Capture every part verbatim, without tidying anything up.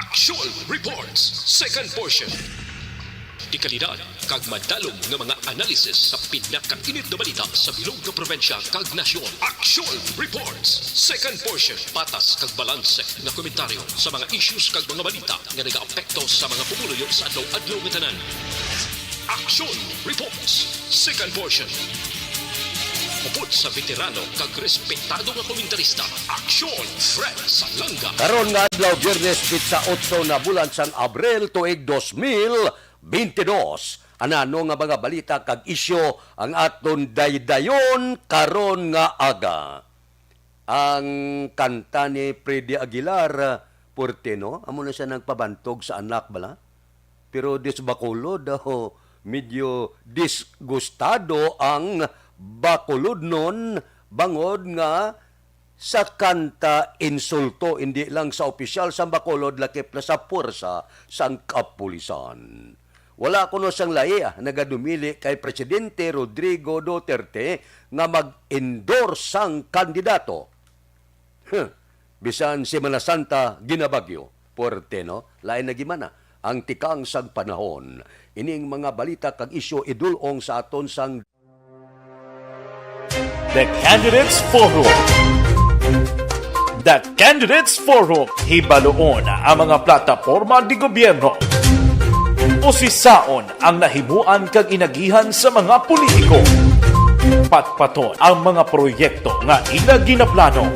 Action Reports, second portion. Dekalidad kag madalom nga mga analysis sa pinakainit nga balita sa bilog nga probinsya kag nasyon. Action Reports, second portion. Patas kag balanse nga komentaryo sa mga issues kag mga balita nga nagaapekto sa mga pumuluyo sa adlaw-adlaw nga tanan. Action Reports, second portion. Upod sa veterano kag respetado nga komentarista, Action Fred Salanga. Karon nga adlaw, Biyernes, petsa otso na bulan sang Abril, tuig dos mil binte dos. Anano nga mga balita kag isyu ang aton daydayon karon nga aga? Ang kanta ni Freddy Aguilar, puwerte, no? Amo na siya nagpabantog sa anak, bala. Pero di sa Bacolod, oh, medyo disgustado ang Bacolodnon bangod nga sa kanta insulto, hindi lang sa opisyal sa Bacolod, lakip na sa puwersa sang kapulisan. Wala kuno sang lahi, ah, nagadumili kay Presidente Rodrigo Duterte nga mag-endorse sang kandidato. Huh. Bisan Semana Santa ginabagyo, puwerte, no? Lain na gimana ang tikang sang panahon. Ining mga balita kag isyu idul-ong sa aton sang The Candidates Forum. The Candidates Forum, hibaluon ang mga plataporma di gobyerno. Usisaon ang nahimuan kag inagihan sa mga politiko. Patpaton ang mga proyekto nga ila ginaplano.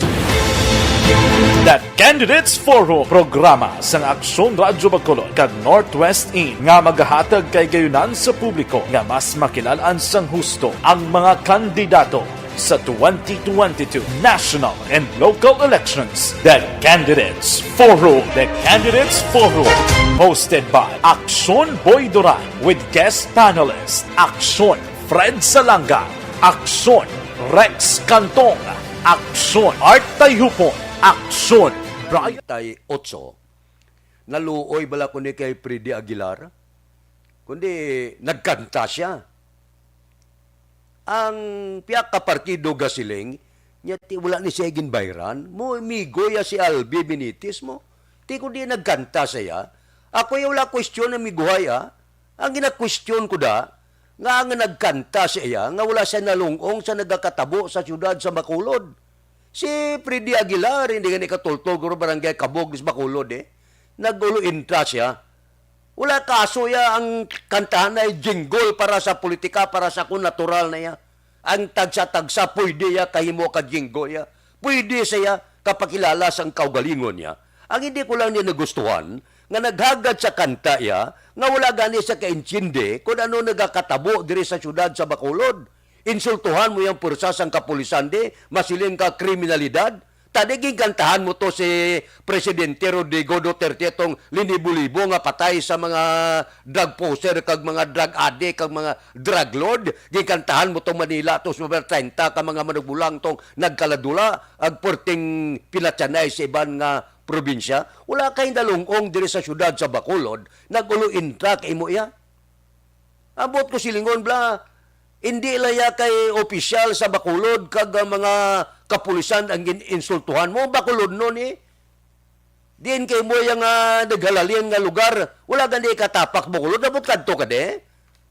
The Candidates Forum, programa sang Aksyon Radyo Bacolod kag Northwest In nga magahatag kay gayunan sa publiko nga mas makilal-an sang husto ang mga kandidato sa twenty twenty-two national and local elections. The Candidates Forum. The Candidates Forum, hosted by Aksyon Boy Duran with guest panelist Aksyon Fred Salanga, Aksyon Rex Cantong, Aksyon Art Tayhupon, Aksyon Brian. Tay Otso. Naluoy bala ko ni kay Freddy Aguilar? Kundi nagkanta siya. Ang pihak ka partido gasiling, niya ti wala ni siya ginbayran. Mo, amigo ya si Albi Benitez mo. Ti kundi nagkanta siya. Ako ya wala question, amiguhay, ah. Ang ginakwestiyon ko da, nga ang nagkanta siya, nga wala siya nalung-ong sa nagakatabo sa siyudad sa Bacolod. Si Freddy Aguilar, hindi gani katultol, guro barangay Kabog, sa Bacolod, eh. Nag-ulo intra siya. Wala kaso ya ang kantahan ay jingle para sa politika, para sa kun natural na ya. Ang tagsa-tagsa pwede ya kahimo ka jingle ya. Pwede siya kapakilala sang kaugalingon niya. Ang hindi ko lang niya nagustuhan, nga naghagad sa kanta iya, nga wala gani siya kaintindi kung ano nagakatabo diri sa siyudad sa Bacolod. Insultuhan mo yang pwersa sang kapulisan di, masiling ka kriminalidad. Tadi ginkantahan mo to si Presidente Rodrigo Duterte tong linibo-libo nga patay sa mga drug pusher kag mga drug addict kag mga drug lord. Ginkantahan mo tong Manila to sa treinta ka mga manugbulang tong nagkaladula ag perting pinatyanay sa iban nga probinsya. Wala kay nalung-ong diri sa siyudad sa Bacolod, nag-ulo intra ka imo iya. Ambot ko silingon bala, hindi lang ya kay opisyal sa Bacolod kag ang mga kapulisan ang gin-insultuhan mo, Bacolodnon eh. Diin kay mo yang, ah, naghalalin nga lugar, wala gani katapak Bacolod, ambot kadto ka di.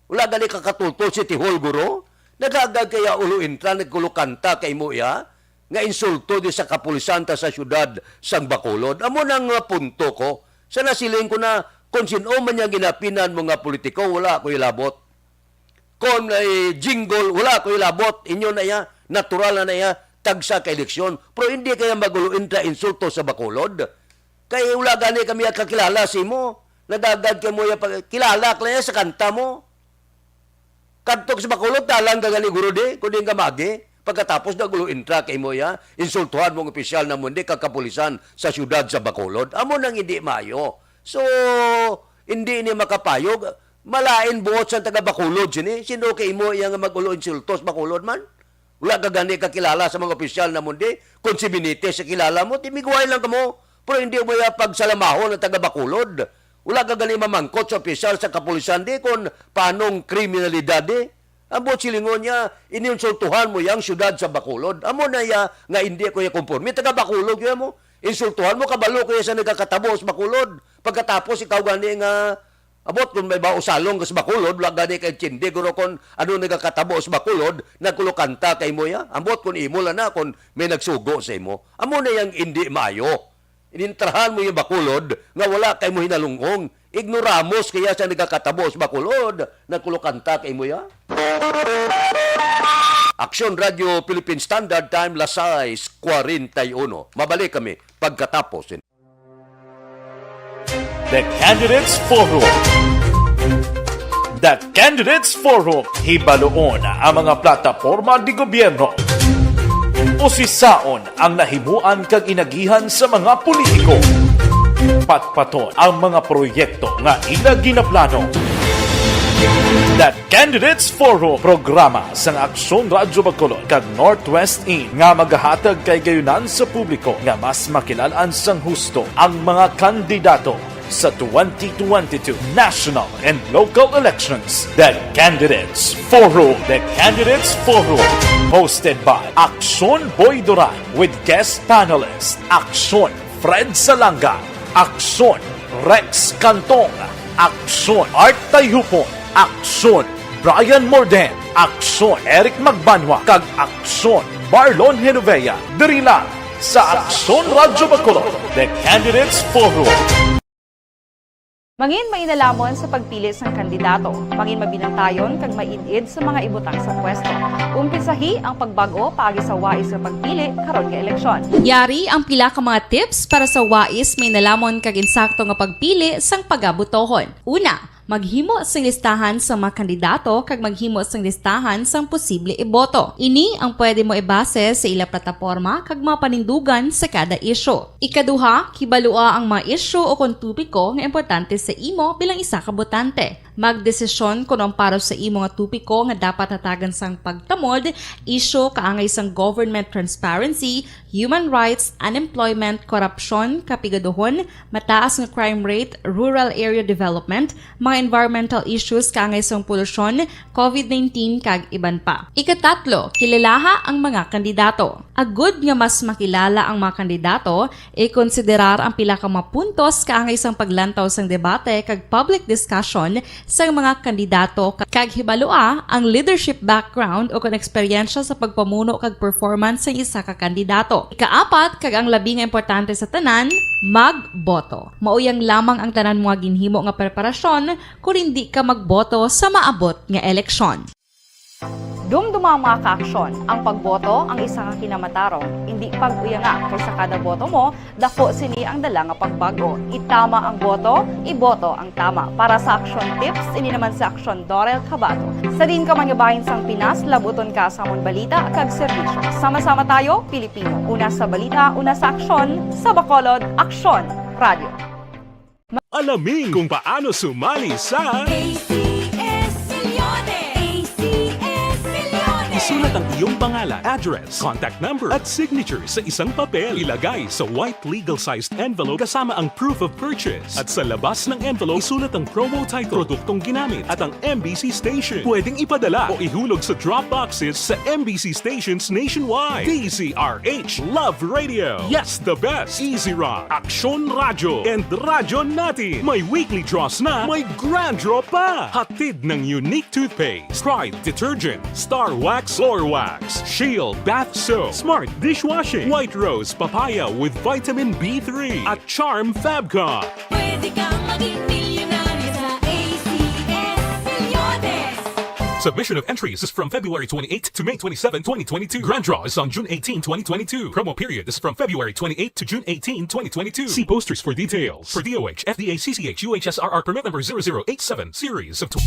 Wala gani ka katultol City Hall, guro. Naghagad kaya ulo intra, nagkulukanta kay mo iya. Nga insulto di sa kapulisan ta sa siyudad sang Bacolod. Amo na nga punto ko. Sa nasiling ko na, kung sin-o man yang ginapinan mo nga politiko, wala ko ilabot. Kung may jingle, wala ko ilabot. Inyo na iya, natural na na iya, tagsa ka eleksyon. Pero hindi kaya magulo intra insulto sa Bacolod. Kay wala gani kami kakilala sa imo. Nagagad kay mo iya pag-, kilala ka lang iya sa kanta mo. Kadto ka sa Bacolod, dalan ka gani guro di, kundi nga magi. Pagkatapos nagulo intra kay mo iya, insultuhan mo ang opisyal na mundi kag kapulisan sa siyudad sa Bacolod. Amo nang hindi maayo. So, hindi ini makapayog. Malain buot sa taga Bacolod sini. Sino kay imo iya nga magulo insultos Bacolod man? Wala ka gani kakilala sa mga opisyal na mundi. Kung si Benitez sa kilala mo, timiguay lang kamo. Pero hindi mo iya pagsalamahon ang taga Bacolod. Wala ka gani mamangkot sa opisyal sa kapulisan di kung paanong kriminalidad di. Ang buot silingon niya, ininsultuhan mo yang siyudad sa Bacolod. Amo na iya nga hindi ko iya konforme. Taga Bacolod ko iya mo. Insultuhan mo, kabalo ko iya sa nagakatabo sa Bacolod. Pagkatapos, ikaw gani nga, ambot kung may ba usalong ka sa Bacolod, wala gani kay tindi, guro, kung ano nagakatabo sa Bacolod, nagkulokanta kay mo ya. Ambot kung imo lang na, kung may nagsugo sa imo. Amo na yang indi maayo. Inintrahan mo yung Bacolod nga wala kay mo hinalungong. Ignoramos kaya sa nagakatabo sa Bacolod, nagkulokanta kay mo ya. Aksyon Radio Philippine Standard Time, las sais cuarenta y uno. Mabalik kami pagkatapos. The Candidates Forum. The Candidates Forum, hibaluon ang mga plataporma di gobyerno. Usisaon ang nahimuan kag inagihan sa mga politiko. Patpaton ang mga proyekto nga ila ginaplano. The Candidates Forum, programa sang Aksyon Radyo Bacolod kag Northwest In nga magahatag kay gayunan sa publiko nga mas makilalaan sang husto ang mga kandidato sa twenty twenty-two national and local elections. The Candidates Forum. The Candidates Forum, hosted by Aksyon Boy Duran with guest panelist Aksyon Fred Salanga, Aksyon Rex Cantong, Aksyon Art Tayhupon, Aksyon Brian Morden, Aksyon Eric Magbanwa, kag Aksyon Marlon Genovea. Diri lang sa Aksyon Radyo Bacolod, The Candidates Forum. Mangin mainalamon sa pagpili sang kandidato. Mangin mabinantayon kag maid-id sa mga ibutang sa pwesto. Umpisahi ang pagbag-o paagi sa wais nga pagpili karon nga eleksyon. Yari ang pila ka mga tips para sa wais, mainalamon kag insakto nga pagpili sang pagabutohon. Una, maghimo sing listahan sa mga kandidato kag maghimo sing listahan sang posible iboto. Ini ang pwede mo ibase sa ila plataporma kag mga panindugan sa kada isyu. Ikaduha, kibalua ang mga isyu o kon topiko nga importante sa imo bilang isa ka botante. Magdesisyon kon ang para sa imo nga topiko nga dapat hatagan sang pagtamod, isyu kaangay sang government transparency, human rights, unemployment, korupsyon, kapigaduhon, mataas nga crime rate, rural area development, mga environmental issues kaangay sang polusyon, covid nineteen, kag iban pa. Ikatatlo, kilalaha ang mga kandidato. Agud nga mas makilala ang mga kandidato, ikonsiderar ang pila ka mga puntos kaangay sang paglantaw sang debate kag public discussion sang mga kandidato, ka-, kag hibalua ang leadership background o kon eksperyensya sa pagpamuno kag performance sang isa ka kandidato. Ikaapat, kag ang labi nga importante sa tanan, magboto. Mao yang lamang ang tanan mo nga ginhimo nga preparasyon kon indi ka magboto sa maabot nga eleksyon. Dumduma, mga kaaksyon, ang pagboto ang isa ka kinamatarong. Indi pag-uyanga, kay sa kada boto mo, dako sini ang dala nga pagbag-o. Itama ang boto, iboto ang tama. Para sa Aksyon Tips, ini naman si Aksyon Dorel Cabato. Sa diin ka man nga bahin sang Pinas, labuton ka sa amon balita kag serbisyo. Sama-sama tayo, Pilipino. Una sa balita, una sa aksyon, sa Bacolod, Aksyon Radio. Alamin kung paano sumali sa A C S Millones. A C S Millones. Isulat ang iyong pangalan, address, contact number, at signature sa isang papel. Ilagay sa white legal-sized envelope kasama ang proof of purchase. At sa labas ng envelope, isulat ang promo title, produktong ginamit, at ang M B C station. Pwedeng ipadala o ihulog sa drop boxes sa M B C stations nationwide. D Z R H Love Radio. Yes, the best. Easy Rock, Aksyon Radyo, and Radyo Natin. May weekly draws na, may grand draw pa. Hatid ng Unique Toothpaste, Pride Detergent, Star Wax Floor Wax, Shield Bath Soap, Smart Dishwashing, White Rose Papaya with Vitamin B three, at Charm Fabcon. Pwede kang maging milyonaryo sa A C S Millones. Submission of entries is from February twenty-eight to May twenty-seven, twenty twenty-two. Grand draw is on June eighteen, twenty twenty-two. Promo period is from February twenty-eight to June eighteen, twenty twenty-two. See posters for details. For D O H, F D A, C C H, U H S R R permit number zero zero eight seven, series of tw-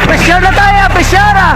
Pressure na tayo! Pressure na!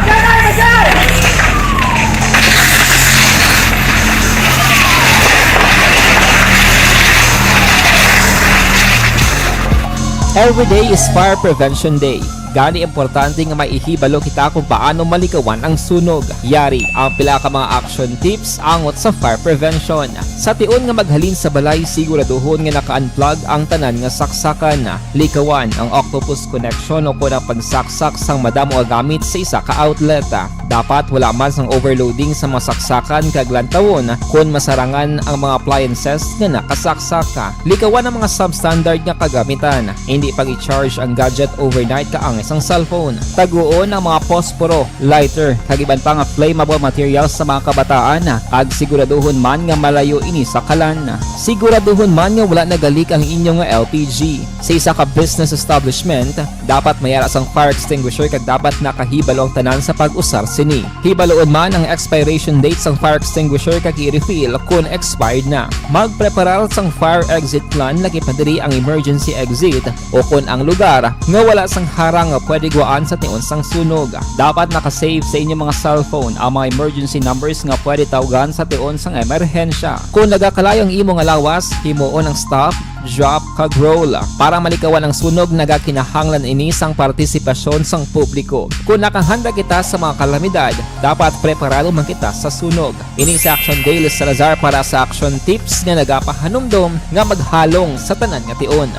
Every day is Fire Prevention Day. Gani, importante nga may ihibalo kita kung paano malikawan ang sunog. Yari ang pila ka mga action tips angot sa fire prevention. Sa tion nga maghalin sa balay, siguraduhon nga naka-unplug ang tanan nga saksakan. Likawan ang octopus connection o kon ang pagsaksak sang madamo nga gamit sa isa ka outlet. Dapat wala man sang overloading sa mga saksakan kag lantawon kon masarangan ang mga appliances nga nakasaksak. Likawan ang mga substandard nga kagamitan. Hindi pag-i-charge ang gadget overnight kaangay sang cellphone. Taguon ang mga posporo, lighter, kag iban pa nga flammable materials sa mga kabataan, kag siguraduhon man nga malayo ini sa kalan. Siguraduhon man nga wala nagalik ang inyo nga L P G. Sa isa ka business establishment, dapat may ara sang fire extinguisher kag dapat nakahibalo ang tanan sa pag-usar sini. Hibaluon man ang expiration date sang fire extinguisher kag i-refill kon expired na. Magpreparar sang fire exit plan, laki pa diri ang emergency exit o kon ang lugar nga wala sang harang nga pwede gwaan sa tion sang sunog. Dapat naka-save sa inyo mga cellphone ang mga emergency numbers nga pwede tawgan sa tion sang emerhensya. Kon nagakalayo ang imo nga lawas, himuon ang stop, drop, kag roll. Para malikawan ang sunog, nagakinahanglan ini sang partisipasyon sang publiko. Kon nakahanda kita sa mga kalamidad, dapat preparado man kita sa sunog. Ini si Action Daily Salazar para sa Action Tips nga nagapahanumdom nga maghalong sa tanan nga tion.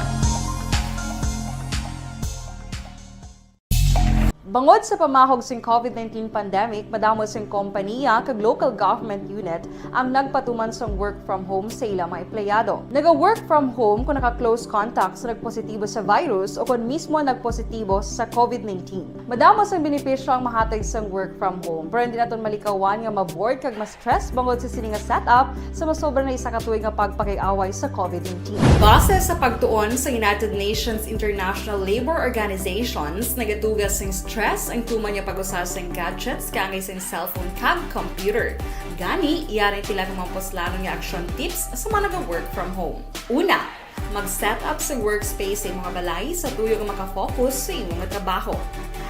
Bangod sa pamahog sing COVID nineteen pandemic, madamo sing kompaniya kag local government unit ang nagpatuman sang work from home sa ila mga empleyado. Naga-work from home kung naka-close contact sa nagpositibo sa virus o kon mismo nagpositibo sa COVID nineteen. Madamo sang benepisyo ang mahatag sang work from home, pero hindi naton malikawan nga ma-bored kag ma-stress bangod sa sini nga setup sa masobra na isa ka tuig nga pagpakig-away sa COVID nineteen. Base sa pagtuon sa United Nations International Labour Organizations, nagatuga sing stress ang tuman nga pag-usa sing gadgets kaangay sing cellphone kag computer. Gani, yari ang pila ka mga puslanon nga action tips sa mga naga-work from home. Una, mag-set up sa workspace sa imong balay sa tuyo nga makafocus sa imong trabaho.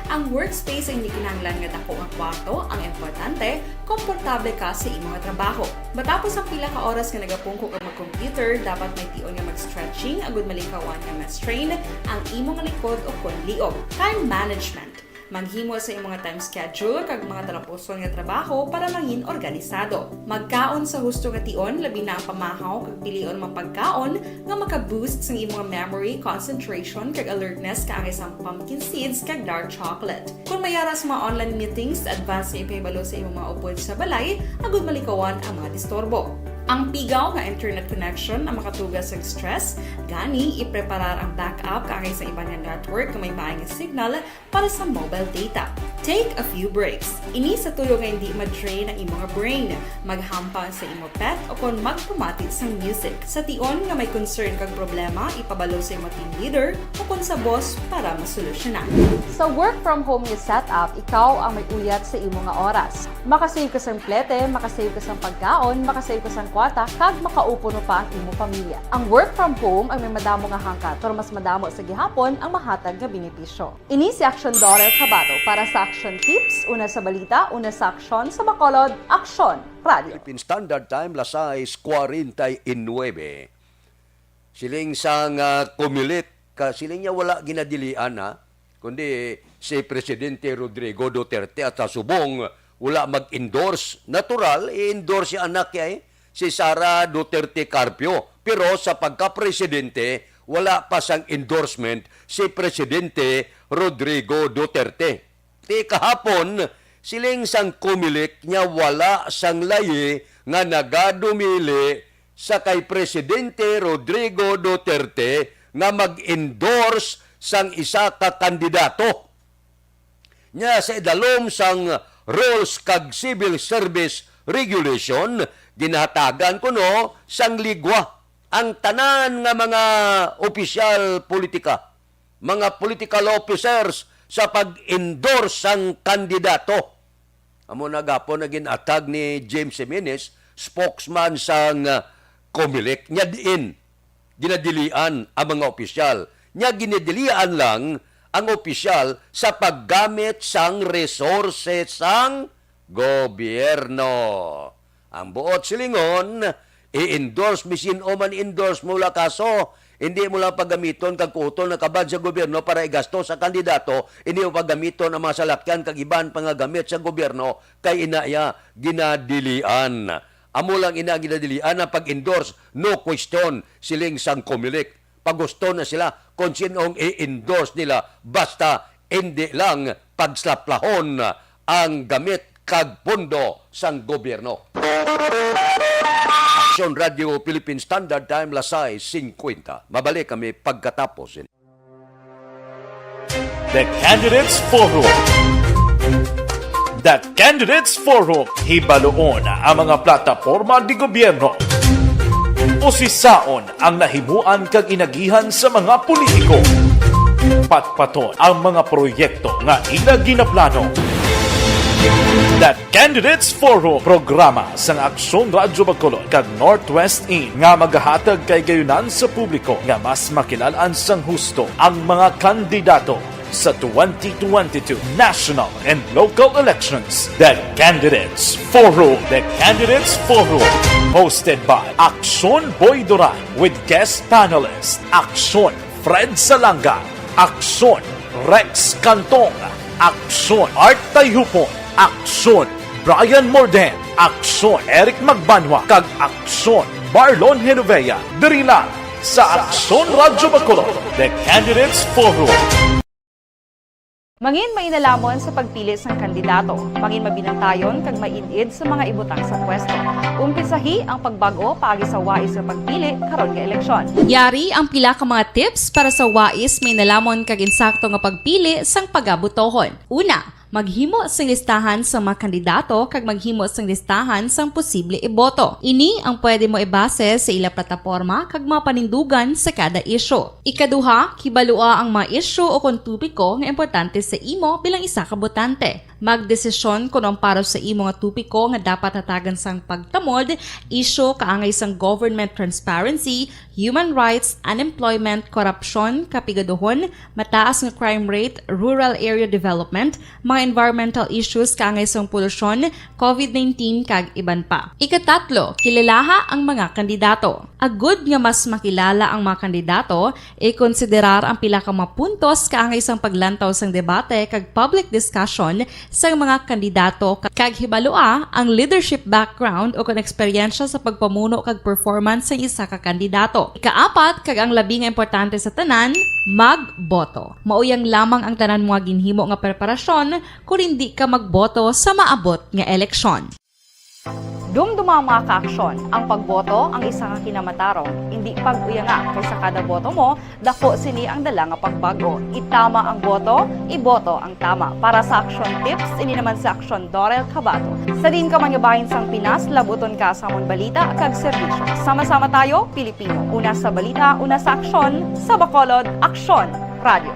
Ang workspace ay hindi kinahanglan nga dako nga kwarto, ang importante, komportable ka sa imong trabaho. Matapos ang pila ka oras nga nagapungko ka mag-computer, dapat may tion nga mag-stretching agud malikawan nga ma-strain ang imong likod o kon liog. Time management. Maghimo sa imong time schedule kag mga talapuson nga trabaho para mangin organisado. Magkaon sa husto nga tion, labi na ang pamahaw kag pilion mga pagkaon nga maka-boost sang imong memory, concentration, kag alertness kaangay sang pumpkin seeds kag dark chocolate. Kon may ara sa mga online meetings, advance nga ipahibalo sa imong mga upod sa balay agud malikawan ang mga disturbo. Ang pigaw nga internet connection ang makatuga sang stress, gani ipreparar ang backup kaangay sa iban nga network nga may maay nga signal para sa mobile data. Take a few breaks. Ini sa tuyo nga hindi ma-drain ang imo nga brain. Maghampang sa imo pet o kon magpamati sang music. Sa tion nga may concern kag problema, ipabalo sa imo team leader o kon sa boss para masolusyonan. Sa work from home nga setup, ikaw ang may uyat sa imo nga oras. Makasave ka sang plete, makasave ka sang pagkaon, makasave ka sang kwarta, kag makaupuno pa ang imo pamilya. Ang work from home ang may madamo nga hangkat, pero mas madamo sa gihapon ang mahatag nga benepisyo. Ini si Action Daughter Kabato para sa Action Tips, una sa balita, una sa aksyon, sa Bacolod, Aksyon Radio. Philippine Standard Time, las sais cuarenta y nueve. Siling sang, ah, Comelec, ka, siling niya wala ginadilian, ha, kundi si Presidente Rodrigo Duterte at sa subong wala mag-endorse. Natural, i-endorse si anak niya, eh, si Sara Duterte Carpio. Pero sa pagka-presidente, wala pa sang endorsement si Presidente Rodrigo Duterte. Ti kahapon, siling sang Comelec niya wala sang layi nga nagadumili sa kay Presidente Rodrigo Duterte nga mag-endorse sang isa ka kandidato. Nya sa idalom sang rules kag civil service regulation, ginahatagan kuno sang ligwa ang tanan nga mga opisyal politika, mga political officers sa pag-endorse sang kandidato. Amo na gapon ang gin-atag ni James Jimenez, spokesman sang, ah, Comelec, nya diin ginadilian ang mga opisyal. Nya ginadilian lang ang opisyal sa paggamit sang resources sang gobyerno. Ang buot silingon, i-endorse, bisan o man endorse mo la kaso, Hindi mo lang pagamiton kag kuton ang kabad sa gobyerno para igasto sa kandidato, hindi mo pagamiton ang mga salakyan kag iban pa nga gamit sa gobyerno kay ina iya ginadilian. Amo lang ina ginadilian ang pag-endorse, no question, siling sang Comelec. Pagusto na sila kung sinong i-endorse nila, basta hindi lang pagslaplahon ang gamit kag pondo sang gobyerno. Aksyon Radio Philippine Standard Time, las sais singkwenta. Mabalik kami pagkatapos ini. The Candidates Forum. The Candidates Forum. Hibaluon ang mga plataporma di gobyerno. Usisaon ang nahimuan kag inagihan sa mga politiko. Patpaton ang mga proyekto nga ila ginaplano. The Candidates Forum, programa sang Aksyon Radyo Bacolod kag Northwest In nga magahatag kahigayonan sa publiko nga mas makilal-an sang husto ang mga kandidato sa twenty twenty-two national and local elections. The Candidates Forum. The Candidates Forum, hosted by Aksyon Boy Duran with guest panelist Aksyon Fred Salanga, Aksyon Rex Cantong, Aksyon Art Tayhupon, Aksyon Brian Morden, Aksyon Eric Magbanwa, kag Aksyon Marlon Genovea. Diri lang sa Aksyon Radyo Bacolod, The Candidates Forum. Mangin mainalamon sa pagpili sang kandidato, mangin mabinantayon kag maid-id sa mga ibutang sa pwesto. Umpisahi ang pagbag-o paagi sa wais nga pagpili karon nga eleksyon. Yari ang pila ka mga tips para sa wais, mainalamon kag insakto nga pagpili sang pagabotohon. Una, maghimo sing listahan sa mga kandidato kag maghimo sing listahan sang posible iboto. Ini ang pwede mo ibase sa ila plataporma kag mga panindugan sa kada isyu. Ikaduha, kibalua ang mga isyu o kon topiko nga importante sa imo bilang isa ka botante. Magdesisyon kon ang para sa imo nga topiko nga dapat hatagan sang pagtamod, isyu kaangay sang government transparency, human rights, unemployment, korupsyon, kapigaduhon, mataas nga crime rate, rural area development, mga environmental issues kaangay sang polusyon, covid nineteen, kag iban pa. Ikatatlo, kilalaha ang mga kandidato. Agud nga mas makilala ang mga kandidato, ikonsiderar ang pila ka mga puntos kaangay sang paglantaw sang debate kag public discussion sang mga kandidato, kag hibalua ang leadership background o kon eksperyensya sa pagpamuno kag performance sang isa ka kandidato. Ikaapat, kag ang labi nga importante sa tanan, magboto. Mauyang lamang ang tanan mga ginhimo nga preparasyon kon indi ka magboto sa maabot nga eleksyon. Dumduma, mga kaaksyon, ang pagboto ang isa ka kinamatarong, indi pag-uyanga, kay sa kada boto mo, dako sini ang dala nga pagbag-o. Itama ang boto, iboto ang tama. Para sa Aksyon Tips, ini naman si Aksyon Dorel Cabato. Sa diin ka man nga bahin sang Pinas, labuton ka sa amon balita kag serbisyo. Sama-sama tayo, Pilipino. Una sa balita, una sa aksyon, sa Bacolod, Aksyon Radio.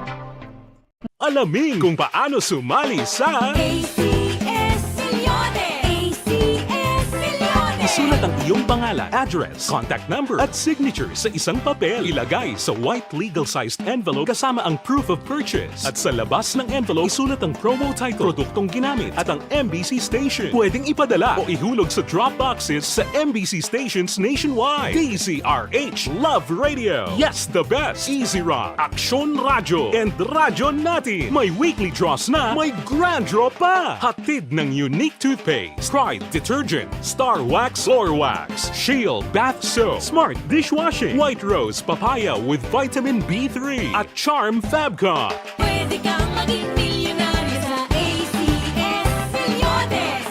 Alamin kung paano sumali sa A C S Millones. A C S Millones. Isulat ang iyong pangalan, address, contact number, at signature sa isang papel. Ilagay sa white legal-sized envelope kasama ang proof of purchase. At sa labas ng envelope, isulat ang promo title, produktong ginamit, at ang M B C station. Pwedeng ipadala o ihulog sa drop boxes sa M B C stations nationwide. D Z R H, Love Radio. Yes, the best. Easy Rock, Aksyon Radyo, and Radyo Natin. May weekly draws na, may grand draw pa. Hatid ng Unique Toothpaste, Pride Detergent, Star Wax Floor Wax, Shield Bath Soap, Smart Dishwashing, White Rose Papaya with Vitamin B three, at Charm Fabcon. Pwede kang maging milyonaryo sa A C S Millones.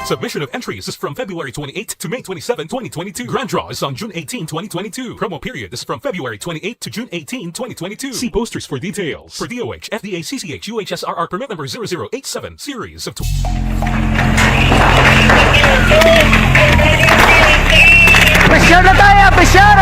Submission of entries is from February twenty-eighth to May twenty-seven, twenty twenty-two. Grand draw is on June eighteen, twenty twenty-two. Promo period is from February twenty-eighth to June eighteen, twenty twenty-two. See posters for details. For D O H, F D A, C C H, U H S R R permit number zero zero eight seven, series of tw- Pressure na tayo! Pressure!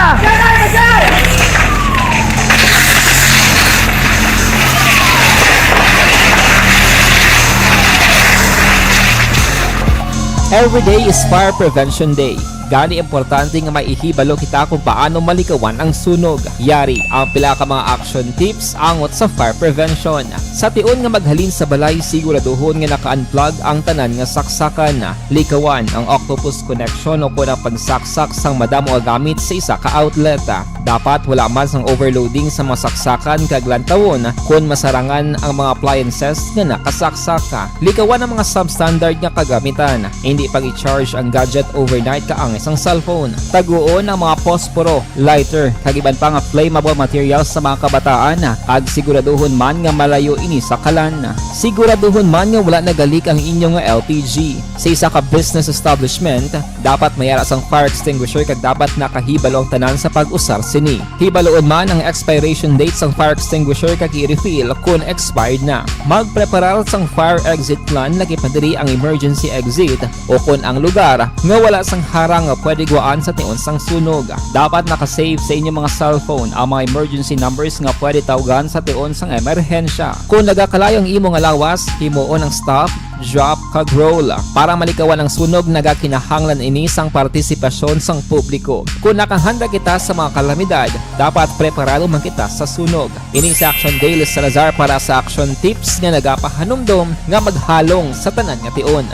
Every day is Fire Prevention Day. Gani, importante nga maihibalo kita kung paano malikawan ang sunog. Yari ang pila ka mga action tips angot sa fire prevention. Sa tion nga maghalin sa balay, siguraduhon nga naka-unplug ang tanan nga saksakan. Likawan ang octopus connection o kon ang pagsaksak sang madamo nga gamit sa isa ka outlet. Dapat wala man sang overloading sa mga saksakan kag lantawon kon masarangan ang mga appliances nga nakasaksak. Likawan ang mga substandard nga kagamitan. Hindi pag-i-charge ang gadget overnight kaangay sang cellphone. Taguon ang mga posporo, lighter, kag iban pa nga flammable materials sa mga kabataan, kag siguraduhon man nga malayo ini sa kalan. Siguraduhon man nga wala nagalik ang inyo nga L P G. Sa isa ka business establishment, dapat may ara sang fire extinguisher kag dapat nakahibalo ang tanan sa pag-usar sini. Hibaloon man ang expiration date sang fire extinguisher kag i-refill kon expired na. Magpreparar sang fire exit plan, lakip na diri ang emergency exit o kon ang lugar nga wala sang harang nga pwede guwaan sa tion sang sunog. Dapat naka-save sa inyo mga cellphone ang mga emergency numbers nga pwede tawgan sa tion sang emerhensya. Kon nagakalayo ang imo nga lawas, himuon ang stop, drop, kag roll. Para malikawan ang sunog, nagakinahanglan ini sang partisipasyon sang publiko. Kon nakahanda kita sa mga kalamidad, dapat preparado man kita sa sunog. Ini si Action Dale Salazar para sa Action Tips nga nagapahanumdom nga maghalong sa tanan nga tion.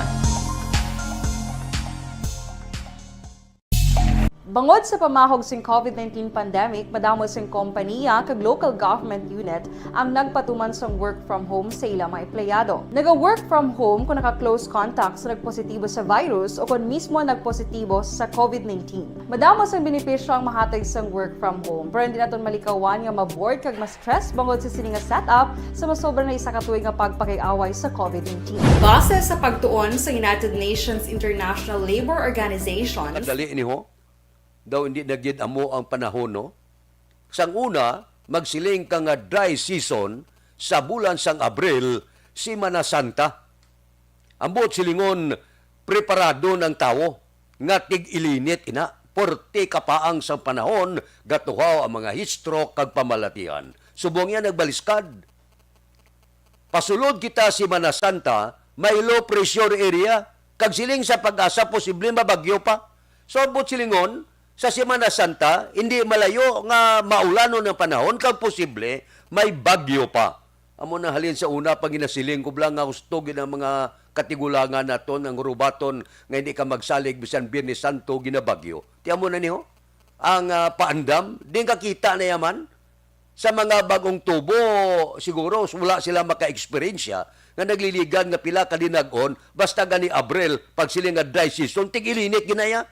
Bangod sa pamahog sing covid nineteen pandemic, madamo sing kompaniya kag local government unit ang nagpatuman sang work from home sa ila mga empleyado. Naga-work from home kon naka-close contact sa nagpositibo sa virus o kon mismo nagpositibo sa covid nineteen. Madamo sang benepisyo ang mahatag sang work from home, pero hindi naton malikawan nga ma-bored kag ma-stress bangod sa sini nga setup sa masobra na isa ka tuig nga pagpakig-away sa covid nineteen. Base sa pagtuon sa United Nations International Labor Organization, Kadali ni ho. Daw hindi na gid amo ang panahon, no? Sang una, magsiling ka nga dry season sa bulan sang Abril, Semana Santa. Ambot silingon, preparado ng tawo nga tig-ilinit ina, porte kapaang sang panahon, gatuhaw ang mga heat stroke kag pamalatian. Subong iya nagbaliskad. Pasulod kita Semana Santa, may low pressure area, kag siling sa PAGASA posible mabagyo pa. So, ambot silingon, sa Semana Santa, hindi malayo nga maulanon ang panahon kag posible may bagyo pa. Amo na halin sa una pa ginasiling ko bala nga husto gid ang mga katigulangan naton, ang rubaton nga hindi ka magsalig bisan Biyernes Santo ginabagyo. Ti amo na ni ho? Ang, ah, paandam, di kakita na yaman sa mga bag-ong tubo, siguro wala sila maka-eksperyensya nga nagliligan nga pila ka linag-on, basta gani Abril, pag sila nga dry season, tig-ilinit ginaya.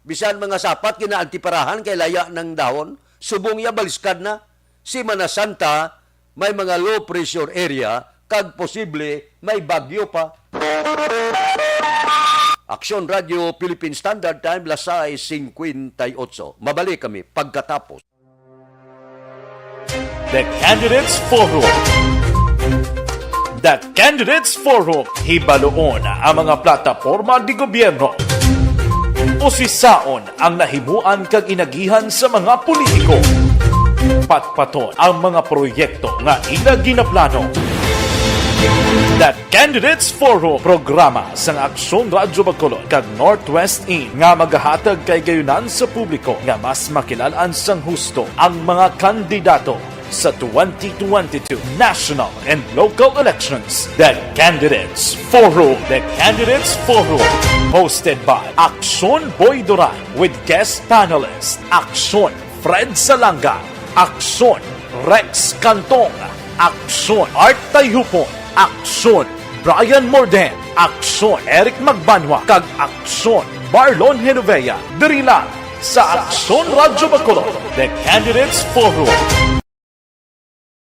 Bisan mga sapat, ginaantiparahan kay laya ng dahon. Subong ya, baliskad na. Semana Santa, may mga low pressure area, kag posible may bagyo pa. Aksyon Radio Philippine Standard Time, las sais cincuenta y ocho. Mabalik kami pagkatapos. The Candidates Forum. The Candidates Forum. Hibaloon ang mga plataporma di gobyerno. Usisaon ang nahimuan kag inagihan sa mga politiko. Patpaton ang mga proyekto nga ila ginaplano. The Candidates Forum, programa sang Aksyon Radyo Bacolod kag Northwest In nga magahatag kay gayunan sa publiko nga mas makilal-an sang husto ang mga kandidato sa twenty twenty-two national and local elections. The Candidates Forum. The Candidates Forum, hosted by Aksyon Boy Duran with guest panelist Aksyon Fred Salanga, Aksyon Rex Cantong, Aksyon Art Tayhupon, Aksyon Brian Morden, Aksyon Eric Magbanwa, kag Aksyon Marlon Genovea. Diri lang sa Aksyon Radyo Bacolod, The Candidates Forum.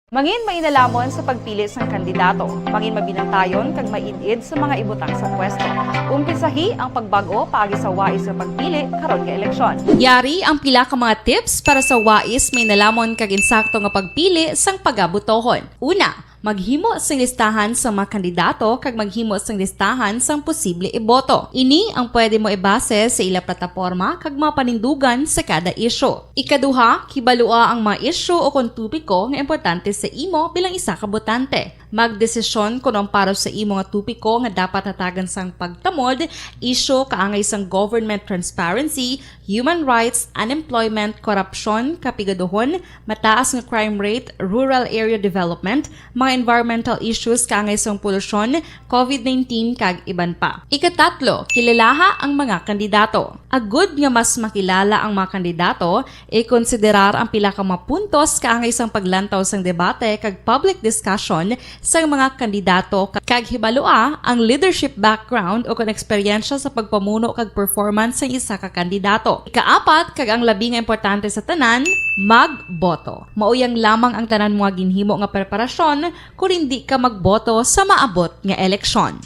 Mangin mainalaman sa pagpili sang kandidato. Mangin mabinantayon kag maid-id sa mga ibutang sa pwesto. Umpisahi ang pagbag-o paagi sa wais nga pagpili karon nga eleksyon. Yari ang pila ka mga tips para sa wais, mainalamon kag insakto nga pagpili sang pagabutohon. Una, Maghimo sing listahan sang mga kandidato kag maghimo sing listahan sang posible iboto. Ini ang pwede mo ibase sa ila plataporma kag mga panindugan sa kada isyu. Ikaduha, kibalua ang mga isyu o kon topiko nga importante sa imo bilang isa ka botante. Magdesisyon kon ang para sa imo nga topiko nga dapat hatagan sang pagtamod, isyu kaangay sang government transparency, human rights, unemployment, korupsyon, kapigaduhon, mataas nga crime rate, rural area development, mga environmental issues kaangay sang polusyon, covid nineteen, kag iban pa. Ikatatlo, kilalaha ang mga kandidato. Agud nga mas makilala ang mga kandidato, ikonsiderar ang pila ka mga puntos kaangay sang paglantaw sang debate kag public discussion sang mga kandidato, kag hibalua ang leadership background o kon eksperyensya sa pagpamuno kag performance sang isa ka kandidato. Ikaapat, kag ang labi nga importante sa tanan, magboto. Mao yang lamang ang tanan mo nga ginhimo nga preparasyon kon indi ka magboto sa maabot nga eleksyon.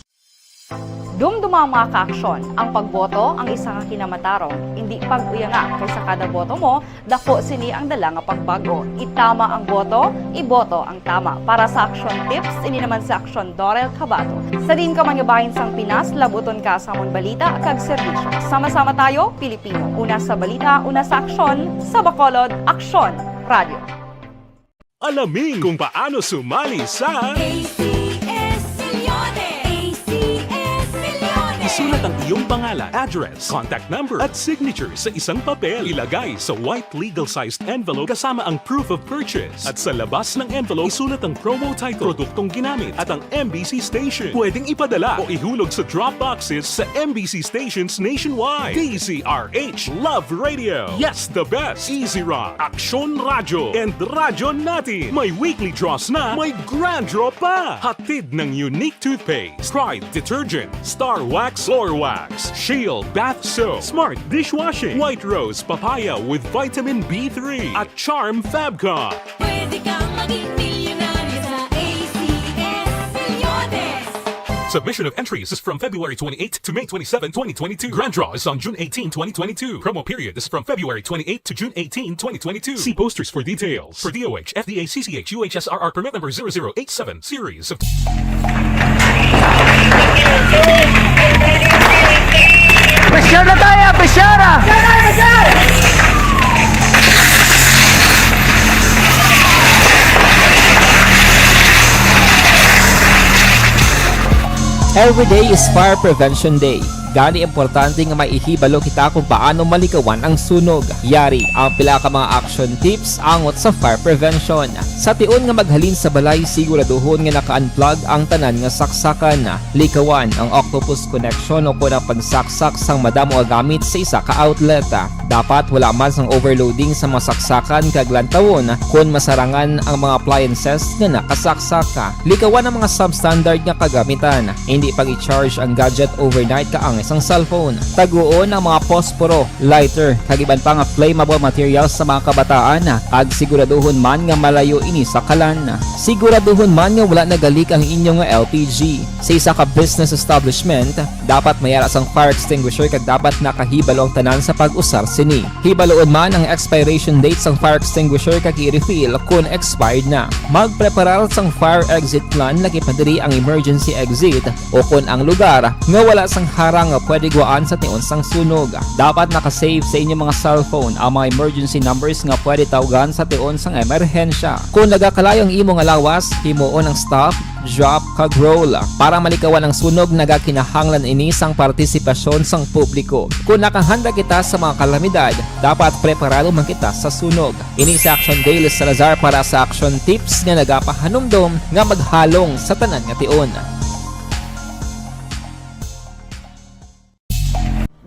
Dumduma, mga ka-aksyon, ang pagboto ang isa ka kinamatarong, indi pag-uyanga, kay sa kada boto mo, dako sini ang dala nga pagbag-o. Itama ang boto, iboto ang tama. Para sa Aksyon Tips, ini naman si Aksyon Dorel Cabato. Sa diin ka man nga bahin sang Pinas, labuton ka sa amon balita kag serbisyo. Sama-sama tayo, Pilipino. Una sa balita, una sa aksyon, sa Bacolod, Aksyon Radio. Alamin kung paano sumali sa A C S Milyones! A C S Milyones! Isulat ang iyong pangalan, address, contact number, at signature sa isang papel. Ilagay sa white legal-sized envelope kasama ang proof of purchase. At sa labas ng envelope, isulat ang promo title, produktong ginamit, at ang M B C station. Pwedeng ipadala o ihulog sa drop boxes sa M B C stations nationwide. D Z R H Love Radio. Yes, the best. Easy Rock, Aksyon Radyo, and Radyo Natin. May weekly draws na, may grand draw pa. Hatid ng Unique Toothpaste, Pride Detergent, Star Wax Floor Wax, Shield Bath Soap, Smart Dishwashing, White Rose Papaya with Vitamin B three, at Charm Fabcon. Pwede kang maging milyonaryo sa A C S Milyones. Submission of entries is from February twenty-eighth to May twenty-seven, twenty twenty-two. Grand draw is on June eighteen, twenty twenty-two. Promo period is from February twenty-eighth to June eighteen, twenty twenty-two. See posters for details. For D O H, F D A, C C H, U H S R R permit number zero zero eight seven series of Pressure na tayo! Pressure na! Every day is Fire Prevention Day. Gani, importante nga may ihibalo kita kung paano malikawan ang sunog. Yari ang pila ka mga action tips angot sa fire prevention. Sa tion nga maghalin sa balay, siguraduhon nga naka-unplug ang tanan nga saksakan. Likawan ang octopus connection o kon ang pagsaksak sang madamo nga gamit sa isa ka outlet. Dapat wala man sang overloading sa mga saksakan kag lantawon kon masarangan ang mga appliances nga nakasaksak. Likawan ang mga substandard nga kagamitan. Indi pag-i-charge ang gadget overnight kaangay sang cellphone. Taguon ang mga posporo, lighter, kag iban pa nga flammable materials sa mga kabataan, kag siguraduhon man nga malayo ini sa kalan. Siguraduhon man nga wala nagalik ang inyo nga L P G. Sa isa ka business establishment, dapat may ara sang fire extinguisher kag dapat nakahibalo ang tanan sa pag-usar sini. Hibaluon man ang expiration date sang fire extinguisher kag i-refill kon expired na. Magpreparar sang fire exit plan, laki pa diri ang emergency exit o kon ang lugar nga wala sang harang nga pwede gwaan sa tion sang sunog. Dapat naka-save sa inyo mga cellphone ang mga emergency numbers nga pwede tawgan sa tion sang emerhensya. Kon nagakalayo ang imo nga lawas, himuon ang stop, drop, kag roll. Para malikawan ang sunog, nagakinahanglan ini sang partisipasyon sang publiko. Kon nakahanda kita sa mga kalamidad, dapat preparado man kita sa sunog. Ini si Action Daily Salazar para sa Action Tips nga nagapahanumdom nga maghalong sa tanan nga tion.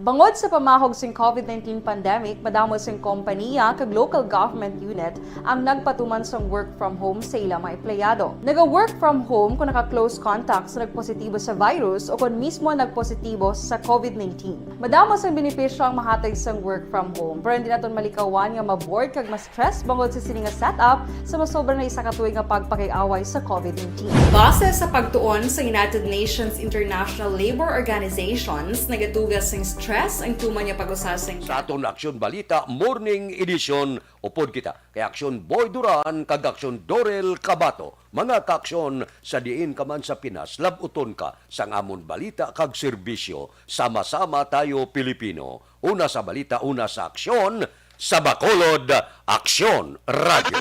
Bangod sa pamahog sing covid nineteen pandemic, madamo sing kompanya kag local government unit ang nagpatuman sang work from home sa ila mga empleyado. Naga-work from home kung naka-close contact sa nagpositibo sa virus o kon mismo nagpositibo sa covid nineteen. Madamo sang benepisyo ang mahatag sang work from home, pero hindi naton malikawan nga ma-bored kag ma-stress bangod sa sini nga setup sa masobra na isa ka tuig nga pagpakig-away sa covid nineteen. Base sa pagtuon sa United Nations International Labour Organizations, nagadugang sing stress Yes, ang tuman niya pag-usasing. Sa aton Aksyon Balita Morning Edition, upod kita kay Aksyon Boy Duran kag Aksyon Dorel Kabato, mga kaaksyon sa diin ka man sa Pinas, labuton ka sang amon balita kag serbisyo. Sama-sama tayo, Pilipino. Una sa balita, una sa aksyon, sa Bacolod, Aksyon Radio.